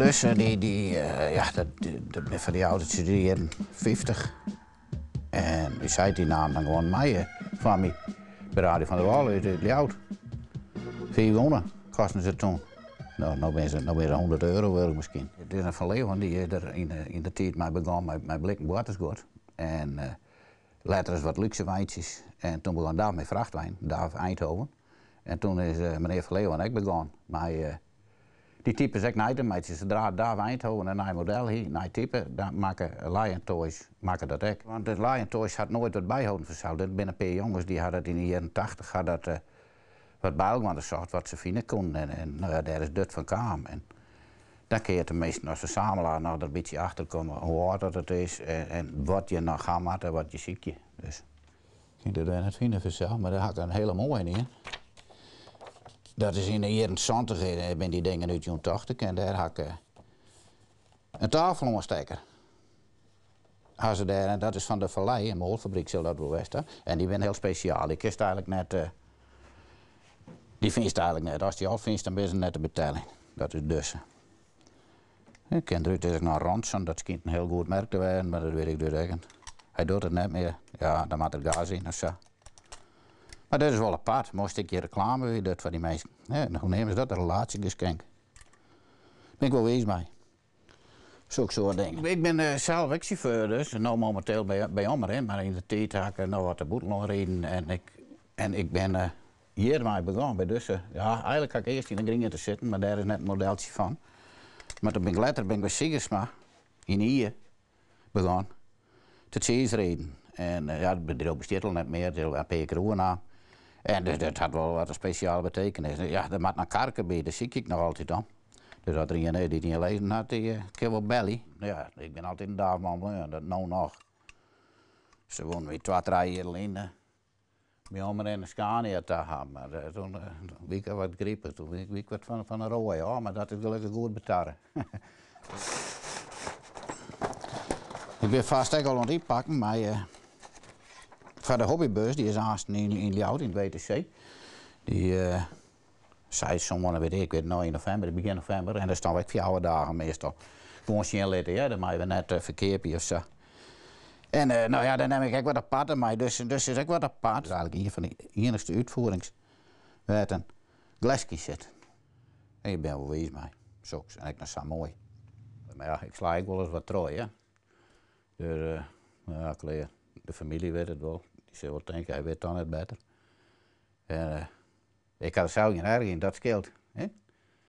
Dus dy, dy, ja, dat, dat binne fan dy autootjes út de jierren 50. En ús heit dy naam dan gewoan mei foar my by Radio van der Wal út Ljouwert. 5 gûne kosten se toen. No, no binne se, no binne se 100 euro wurdich miskien. It is in Van Leeuwen dy is der yn de tiid mei begûn mei blikken boartersguod. En letter is wat lúkse weintsjes. En toen begûn DAF mei frachtwein, DAF Eindhoven. En toen is menear Van Leeuwen ek begûn mei dy types ek nei te meitsjen. Sadra DAF Eindhoven in nij model hie, nij type, dan makke Lion Toys makke dat ek. Want it Lion Toys hat noait wat byholden fansels. Dit binne in pear jonges dy ha dat yn de jierren 80 ha dat wat by elkoar socht wat se fine koenen. En no ja, dêr is dit fan kaam. En dan kin je teminsten as fersamelaar noch der in bytsje achter komme hoe âld dat it is en wat je noch ha moatte, wat je sykje. Dus ik kin it wer net fine fansels, mar dêr ha ik in hiele moaie ien. Dat is yn de jierren 70 binne dy dingen útjûn tocht ik en dêr ha ik in tafeloanstekker. Ha se dêr en dat is fan de Vallei, in moalfabryk sil dat wol west ha. En dy binne hiel spesjaal. Dy kinst eigenlik net, dy fynst eigenlik net. Ast dy al fynst, dan binne se net te beteljen. Dat is dus. Ik ken derút is ek noch Ronson, dat skynt in hiel goed merk te wêzen, mar dat wit ik dus ek net. Hy docht it net mear. Ja, dan moat der gas yn of sa. Mar dit is wol apart. Moai stikje reklame wie dit foar dy minsken. Ja, hoe neame se dat? Een relatiegeschenk. Bin ik wol wiis mei. Sok soart dingen. Ik bin sels ek sjauffeur dus, no mominteel by Omrin, mar yn de tiid ha ik noch wat te bûtenlân riden en ik bin hjirmei begûn by dizze. Ja, eigenlik ha ik earst yn de griente sitten, mar dêr is net in modeltsje fan. Mar toen bin ik letter bin ik by Siegersma yn Ie begûn te tsiisriden. En ja, it bedriuw bestiet al net mear, it is al in pear kear oernaam. En dus dat hat wol wat in spesjale betekenis. Ja, der moat noch karke by, dêr sykje ik noch altyd om. Dus as der ien is dy't ien lizzen hat, dy kin wol belje. Ja, ik bin altyd in DAF-man bleaun, dat no noch. Se woene my twa, trije jier lyn by Omrin in Scania ta ha, mar toen wie ik wat gripich, toen wie ik wat fan 'e roai ôf, mar dat is gelokkich goed betarre. Ik bin fêst ek al oan it ynpakken mei foar de hobbybeurs, dy is aansten yn Ljouwert yn it WTC. Dy seis, sân, wit ik, wit no yn novimber, begjin novimber. En dêr stean we ek 4 dagen meastal. Gewoan sjen litte, ja, dat meie we net ferkeapje of sa. En no ja, dêr nim ik ek wat aparte mei, dus is ek wat apart. Dat is eigenlik ien fan de iennichste útfierdings wêr't in gleske sit. En ik bin wol wiis mei soks en ek noch sa moai. Mar ja, ik sla ek wolris wat troch, ja. Dus ja, klear. De famylje wit it wol. Dy sil wol tinke, hy wit dan net better. En ik ha der sels gjin erch yn, dat skeelt. Hè?